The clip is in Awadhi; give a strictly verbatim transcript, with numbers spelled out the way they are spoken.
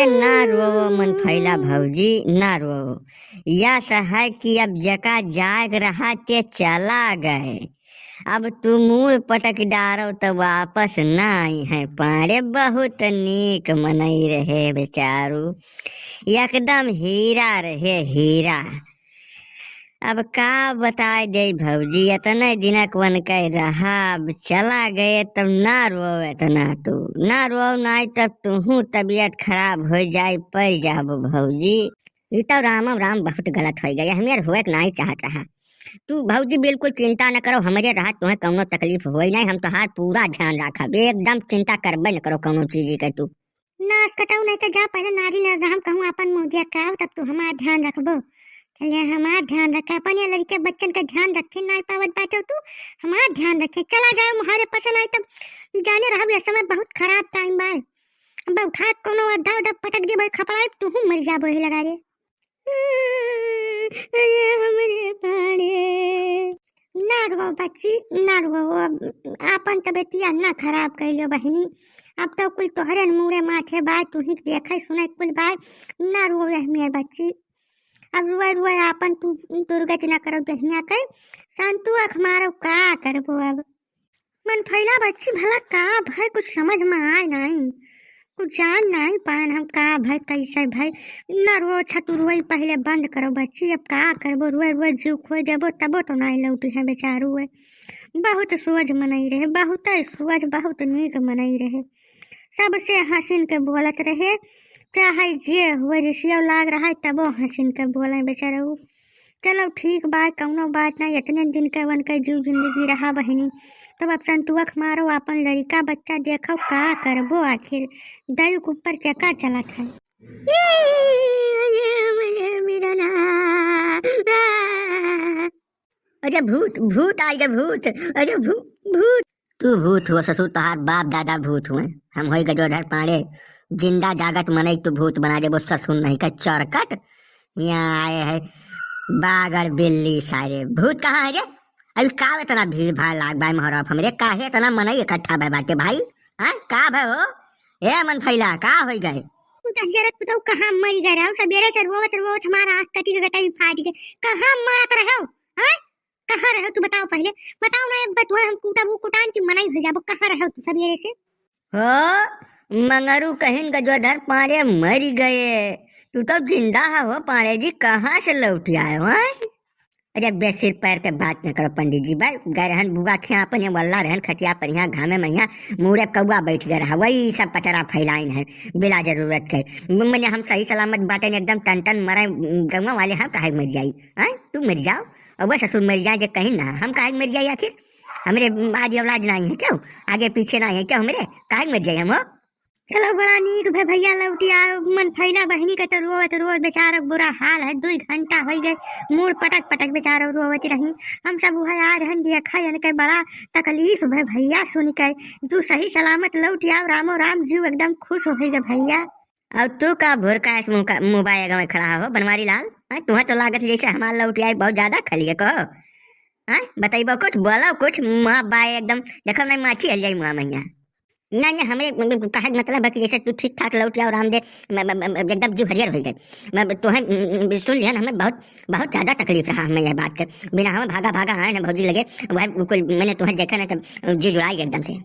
ना रो मन फैला भौजी, ना रो। यस है कि अब जेका जाग रहा ते चला गए। अब तू मूड़ पटक डारो त वापस ना आई है पाड़े। बहुत नीक मनई रहे बेचारू, एकदम हीरा रहे, हीरा। अब का बताए दे भौजी, इतने दिनक वन के रहा, अब चला गए, तब ना रो इतना तू, ना रो, नाई तब तुहू तबीयत खराब हो जाए, पड़ जाबो भौजी। ई तो रामो राम बहुत गलत हो गए, हमें होए के नाई चाहत रहा। तू भौजी बिल्कुल चिंता न करो, हमरे रहा तुहें कौनो तकलीफ होई नहीं, हम तोहार पूरा ध्यान रखब, एकदम चिंता करबे न करो कौनो चीज के तू। नास कटाऊ नहीं तो जा पहले नारी ना हम कहूँ अपन मुँह दिया कराओ, तब तू हमार ध्यान रखबो। चले हमार ध्यान रखे, अपन ये लड़के बच्चन का ध्यान रखे, नाई पावत बाटे तू, हमार ध्यान रखे, चला जाए मुहारे पसंद आए तब। ई जाने रहब ये समय बहुत खराब टाइम बा। अब उठा के कोनो अद्धा उद्धा पटक दे भाई, खपड़ाई तुहू मर जाबो ही लगा रे। अरे हमरे पाड़े। ना रो बच्ची, ना रो, अब आपन तबीयतिया ना खराब कइलो बहिनी। अब तो कुल तोहरे न मुड़े माथे बाय, तू ही देखे सुने कुल बाय। ना रो रे हमार बच्ची, अब रुए रुए आपन तू दुर्गति ना करो दहिया के। संतु अख मारो का करबो अब। मन फैला बच्ची भला का भय, कुछ समझ में आए नाई, कुछ जान नाई पान हम का भय कैसे भय। ना रो छतु रोई पहले बंद करो बच्ची, अब का करबो, रोए रोए जीव खोई देबो तबो तो नाई लौटी है बेचारू है। बहुत सोझ मनई रहे, बहुत सोझ, बहुत नीक मनई रहे, सबसे हंसिन के बोलत रहे, चाहे जे हुए रिसियो लाग रहा है तबो हंसिन के बोले बेचारू। चलो ठीक बा, कौनो बात ना, इतने दिन के वन के जीव जिंदगी रहा बहिनी। तब अब संतुअख मारो, अपन लड़िका बच्चा देखो, का करबो आखिर, दई के ऊपर चका चलत है। अरे भूत, भूत आ गए, भूत। अरे भू-, भूत। तू भूत हुआ ससुर, तोहार बाप दादा भूत हुए। हम होई गजोधर पांडे, जिंदा जागत मनई तू भूत बना देबो ससुर नहीं का चरकट। यहाँ आए है बागर बिल्ली सारे। भूत कहाँ है रे? अभी का इतना भीड़ भाड़ लाग बाय महरफ हमरे? काहे इतना मनई इकट्ठा भय बाटे भाई? हाँ, का भय हो? ए मन फैला, का होई गए? तू दहिजरत पुतऊ कहाँ मरी गए रहो? सबेरे से रोवत रोवत हमारा आँख कटी के गटाई फाट गए। कहाँ मरत रहो? हाँ? कहाँ रहो तू बताओ पहले? बताओ ना, एक बात हुआ हम कूटब, ऊ कुटान की मनई हो जाबो। कहाँ रहो तू सबेरे से? हो, मंगरू कहिन गजोधर पांडे मरी गए। तू तो जिंदा है हो पांडे जी, कहाँ से लौट आए हो, हैं? अरे बेसिर पैर के बात न करो पंडित जी, भाई गए रहन बुआ खिया अपन, ये वल्ला रहन खटिया पर, यहाँ घामे में यहाँ मुड़े कौआ बैठ गए रहा, वही सब पचरा फैलाइन है बिला जरूरत के। मने हम सही सलामत बाटे एकदम टन टन मरे, गौवा वाले हम काहे मर जाई, हैं? तू मर जाओ, और वह ससुर मर जाए जे कहीं ना, हम काहे मर जाई आखिर? हमरे आदि औलाद ना आई है क्यों? आगे पीछे ना आई है क्यों हमरे? काहे मर जाई हम हो? चलो बड़ा नीक भे भैया लौटी आयो। मन फैला बहिनी के तो रोवत रोवत बेचारा बुरा हाल है, दुई घंटा होई गए, मूड़ पटक पटक बेचारा रोवत रही। हम सब उहे आ रहन देखा इनके बड़ा तकलीफ भे भैया सुन के। तू सही सलामत लौटी आओ, रामो राम जीव एकदम खुश होई गए भैया। और तू का भोर का ऐस मुंह का, मुंह बाय गाँव खड़ा हो बनवारी लाल? हाँ, तुहे तो लागत जैसे हमार लौटी आई बहुत ज्यादा खलिए को। हाँ, बताइबो कुछ, बोलो कुछ, मुँह बाय एकदम, देखो नहीं माछी हल जाई मुँह मैया। ना, ना, हमें, म-, म-, कहे के मतलब है कि जैसे तू ठीक ठाक लौट आओ, राम दे, म-, म-, म-, एकदम जीव हरियर हो जाए। मैं तोहे, म-, म-, सुन लिया ना, हमें बहुत, बहुत ज्यादा तकलीफ रहा हमें यह बात के। बिना हमें भागा, भागा आए ना भौजी लगे, वह बिल्कुल मैंने तोहे देखा ना, तब जीव जुड़ा गया एकदम से।